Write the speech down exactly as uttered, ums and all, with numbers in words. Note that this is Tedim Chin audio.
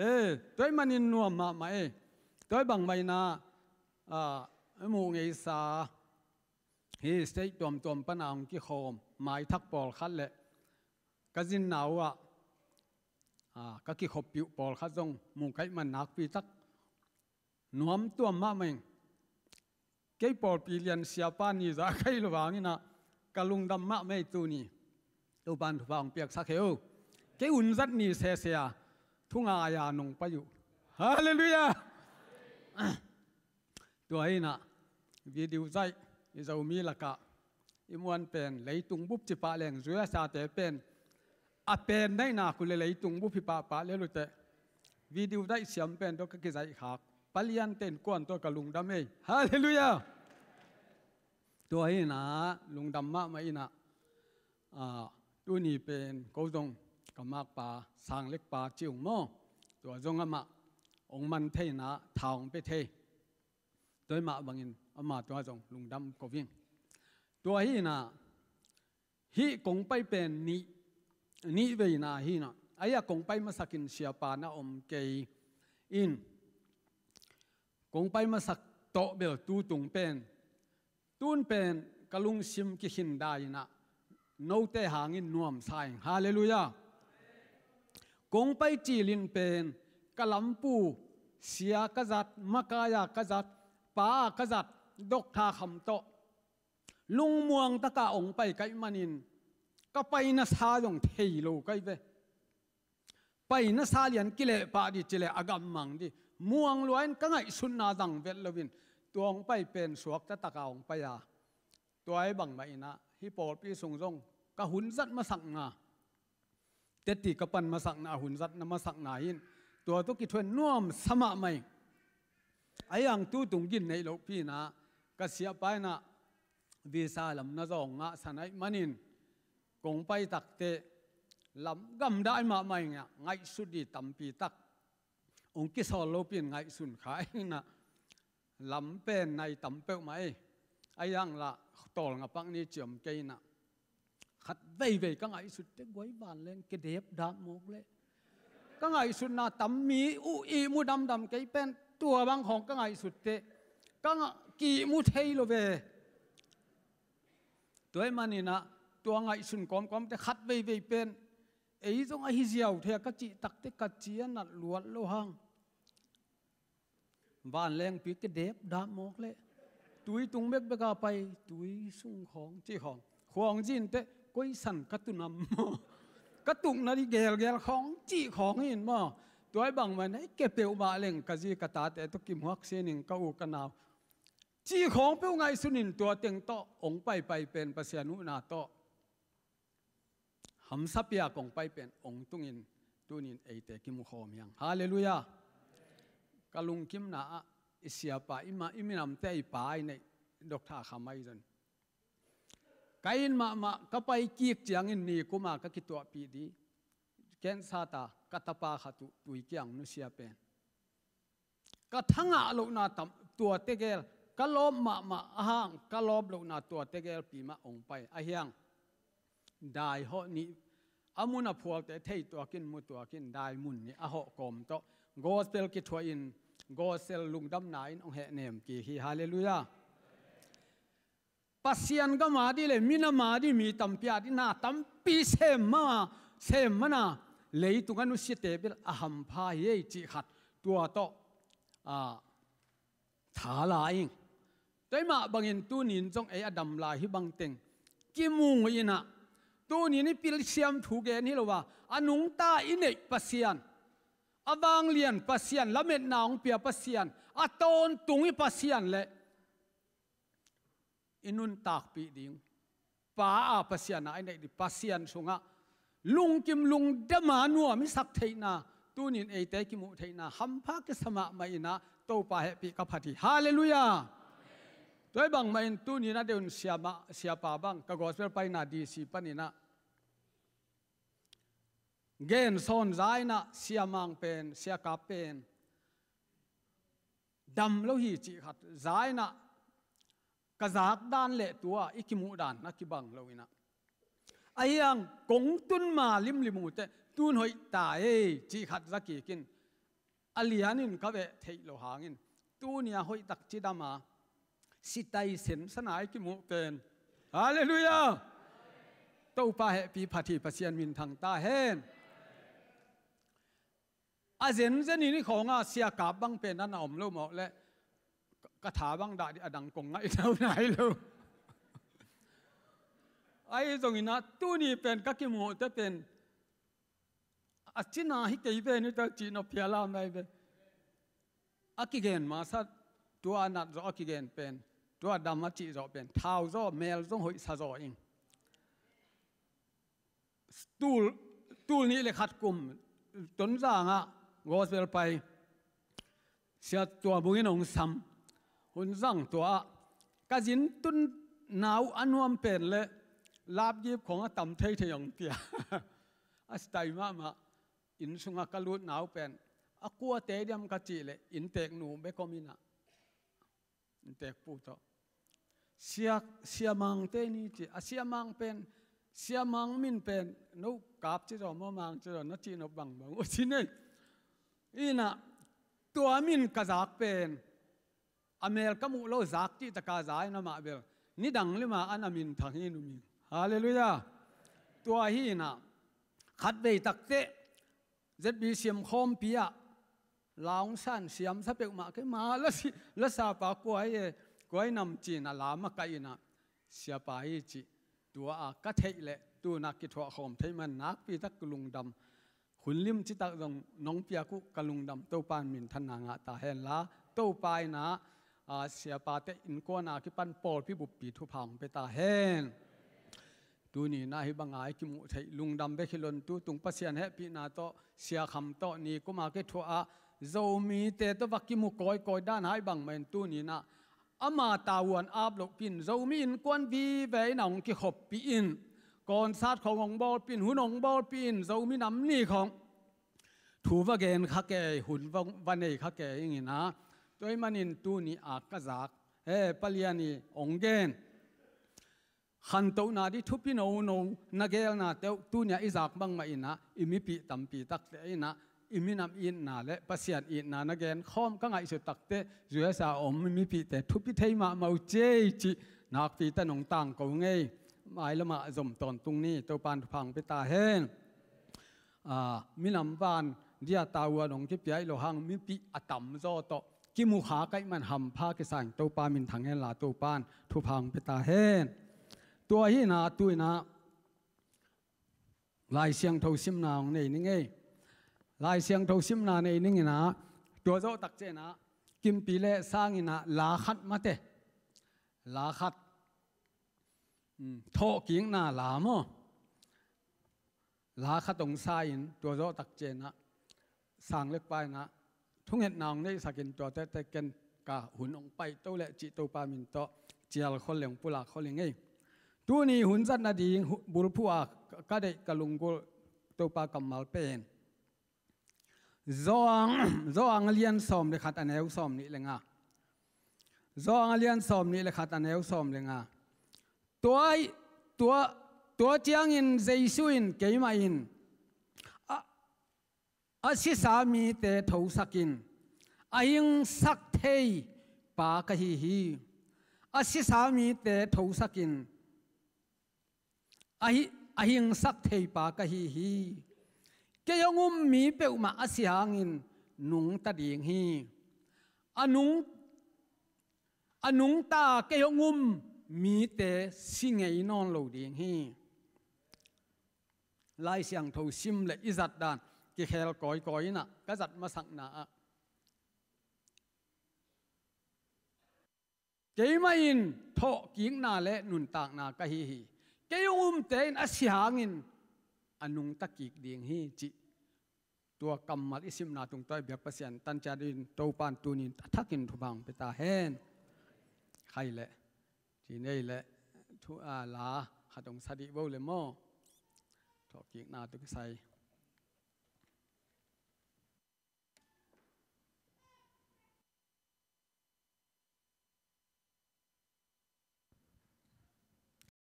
Eh, tua ahih manin nuam mahmah ei. Tua ahih bangmah in ah, ah, muh ngeisa hi state tuamtuam pan a hong kikhawm maithak pawlkhat le ka zinna uh ah, ah, ka kikhop piuh pawlkhat zong mu ka hih man nakpi tak nuam tuam mahmah ing. Kei pawlpi lian siapa ni zah ka hih lo vangin ah ka lungdam mahmah ei tuni. Topa'n thupha hong piaksak hen aw. Kei hun zat ni sese a thu ngai a nong pai uh. Halleluiah. Tua hi in ah video zaih i Zomi lakah i muan pen leitung bup ci pah leng, U S A te pen a pen naihna uh le leitung bup hi pahpah lel uh teh video zaih siam pen tawh ka kizaih khak palian ten kuan tawh ka lungdam ei. Halleluiah. Tua hi in ah lungdam mahmah in ah, ah, tuni pen ko zong ka makpa Sang Lek pa ci ung maw, tua zong amah hong man thei in ah tha hong pia thei. Tua ahih mah bangin ama tung ah zong lungdam ko ing. Tua hi in ah hih kong pai pen nih, nih veina hi in ah, ahi a kong pai masakin siapa na om kei in, kong pai masak tawh bel tu tung pen, tun pen ka lungsim kikhin dai in ah note hangin nuamsa ing. Halleluiah. Kong pai cilin pen ka lampu, sia ka zat, makai a ka zat, pa a ka zat, Doctor Kham tawh lungmuang taka hong pai ka hih manin ka paina sa zong thei lo ka hi ve. Paina sa lian kileh pah dih ci leh a gammang dih. Muang lua in ka ngaihsutna zang vet loin tua hong pai pen suakta taka hong pai a, tua ahih bangmah in ah hih pawlpi sung zong ka hun zat masakna, teti ka pan masakna, hun zatna masakna hi in, tua tawh kithuah nuamsa mahmah ing. Ahi hang tu tung gin neih lohpi in ah ka siapa in ah visa lam na zawng ngahsa na hih manin kong pai tak teh lam gamdai mahmah ing a, ngaihsut dih tampi tak hong kisawl lopi in ngaihsun kha ing in ah, lam pen nai tam peuhmah ei. Ahi hang lah tawlnga pak ni ciam kei in ah, khat veivei ka ngaihsut teh guai vanleng kedep dap mawk leh, ka ngaihsutna tam, mi uh ihmu damdam kei pen, tua bang khawng ka ngaihsut teh ka ngah, kiihmu thei lo ve. Tua ahih manin ah tua ngaihsun kawmkawm teh khat veivei pen ei zong ahi ziau thei a ka cih tak teh ka ci a nat luat lo hang. Vanlengpi kedep dap mawk leh, tui tung bekbek a pai, tui sung khawng cih khawng, khuang zin teh koi san ka tun am maw, ka tukna dih gelgel khawng cih khawng hi in maw. Tua ahih bangmah in ah i ke peuhmah leng ka zi ka tate tawh kimuak sin ing, ka u ka nau cih khawng peuh ngaihsun in tua teng tawh hong paipai pen Pasian uhna tawh hamsa pia kong pai pen hong tungin tunin eite kimu khawm hi hang. Halleluiah. Ka lungkimna ah i siapa, i ma, i minamte a i pa a i neih Doctor Kham ahi zong, ka inn mahmah ka pai kik ciangin nikum a ka kituahpih dih, cancer ta, ka tapa khat uh tui kiang nusia pen ka thangah lohna tam, tua tegel ka lawp mahmah a hang, ka lawp lohna tua tegelpi mah hong pai a hi hang. Dai hawh nih, a mun a phualte thei tuakin mu tuakin dai mun nih a hawh kawm tawh gospel kithuah in, gospel lungdamna in hong hehnem kik hi. Halleluiah. Pasian gam a dih le minam a dih mi tampi a dih na tampi sem ma, sem mana, leitung a nusiate bel a hampha hi ei cih khat tua tawh, a, tha la ing. Tua ahih mah bangin tunin zong ei a dam lai hih bangteng kimu in ah, tunin i pilsiam thu gen hi lo a, a nungta i neih Pasian, a vanglian Pasian, lametna hong pia Pasian, a tawntung i Pasian le i nuntakpih ding, pa a Pasian a i neih ding, Pasian sungah lungkim lungdam a nuam i sak theihna, tunin eite kimuh theihna hampha kisa mahmah in ah Topa hehpih ka phat hi. Halleluiah. Tua ahih bangmah in tunin a deuh in siamah, siapa bang ka gospel paina D C panin ah gen sawn, za in ah siamang pen, siakap pen dam lo hi cih khat, za in ah ka zak dan le tua i kimuh dan na kibang lo in ah, a hi hang kong tun ma limlim uh teh tun hoih ta ei cih khat za kik in, a lianin ka veh theih loh hangin, tuni a hoihtak cidam a, sitai sensa-in i kimuh pen, Halleluiah! Topa hehpih phat hi, Pasian minthang ta hen. A zenzenin i khawng a siakap bang pen a na om lo mawk leh, ka tha bang dah dih, a dang kong ngaih nau nai lo. Ahi zongin ah tuni pen ka kimuhte pen a cina hi kei ve ni ta cih nop hi a, lam nai ve. A kigen masa, tua a nat zawh a kigen pen, tua dam a cih zawh pen, thau zaw, mel zong hoihsa zaw ing. Tul, tul nih le khat kum Tonzang ah gospel pai, Sia Tua Bung in hong sam, hun zang tua ah ka zin tun nau a nuam pen le lapgip khawng a tam theithei hong pia. A sitai mahmah. Inn sungah ka lut nau pen a kuate diam ka cih leh innteek nu bek om in ah, innteek pu tawh, Sia, Sia Mangte ni ci a, Sia Mang pen, Sia Mang min pen no kap ci zaw maw, Mang ci zaw, na cih nop bangbang uh ci nei. In ah tua min ka zak pen a mel ka muh lo, zak cihtak a za in amah bel nidang lima a na minthang hi, nu Ming. Halleluiah. Tua hi in ah khatvei takteh Z B C M khawmpi ah la hong san, siamsa peuhmah kei, ma la si, la sapa kua hi e, kua hi nam ci-in a lam a kaih in ah, siapa hi cih tua a ka theih leh, tu-in ah kithuah khawm thei man nakpi tak ka lungdam. Hun lim citak zong nong piak uh ka lungdam, Topa in minthanna ngah ta hen la. Topa in ah, a, siapate innkuan a kipan pawlpi buppi thupha hong pia ta hen. Tuni-in ah hih banga i kimuh theih lungdam bek hi lo-in, tu tung Pasian hehpihna tawh, Sia Kham tawh ni kum a kithuah ah Zomite tawh va kimu kawikawi dan a, hih bangmah in tuni-in ah ama tavuan ap lohpi-in, Zomi innkuan vive in ah hong kikhoppih in, concert khawng hong bawlpih in, hun hong bawlpih in, Zomi Nam Ni khawng thu va gen kha kei, hun va, va nei kha kei ing in ah, tua ahih manin tuni a ka zak, he, Pa Lian i hong gen khantohna ding thupi nono na gelnate uh tuni a i zak bangmah in ah, i mipih tampi takte in ah, i minam itna le Pasian itna na genkhawm ka ngaihsut takteh, U S A a om i mipihte thupi thei mahmah uh ci ei cih nakpi tak nong tangko ngei. Mailam ah zom tawntung ni, Topa in thupha hong pia ta hen. A, minam van dia tavuan hong kipia hi lo hang, mipih a tamzaw tawh kimu kha ka hih man hampha kisa ing. Topa minthang hen la, Topa in thupha hong pia ta hen. Tua hi in ah, tu-in ah Lai Siangtho simna hong nei ning ei. Lai Siangtho simna nei ning in ah, tua zawh takciang ah Kimpi le Sang in ah la khat mate, la khat, um, thawhkikna la maw, la khat hong sa in, tua zawh takciang ah Sang le Pa in ah thungetna hong neihsak in, tua tete ken ka hun hong paito leh cih Topa min tawh cial khol leng, pulak khol ing ei. Tuni hun zat nading hu-, bulphuh a ka deih, ka lunggulh, Topa kammal pen Johan, Johan a lian sawm le khat, a neu sawm nih le nga. Johan a lian sawm nih le khat, a neu sawm le nga. Tua, tua, tua ciangin Jesu in, keimah in a, a sisa mite thosak in, a hingsak thei pa ka hi hi. A sisa mite thosak in, a hi, a hingsak thei pa ka hi hi. Kei hong um mi peuhmah a si hangin nungta ding hi. A nung, a nungta kei hong um mite si ngei nawn lo ding hi. Lai Siangtho sim le i zat dan kikhel kawikawi in ah, ka zat masakna ah, keimah in thawhkikna le nuntakna ka hi hi. Kei hong umte in a si hangin a nungta kik ding hi, cih tua kammal i simna tungtawn i biak Pasian tang ciat in, Topa in tuni-in a thakin thupha hong pia ta hen. Khai le, ci nei le, thu a la khat hong sa dih bo le maw. Thawhkikna tawh kisai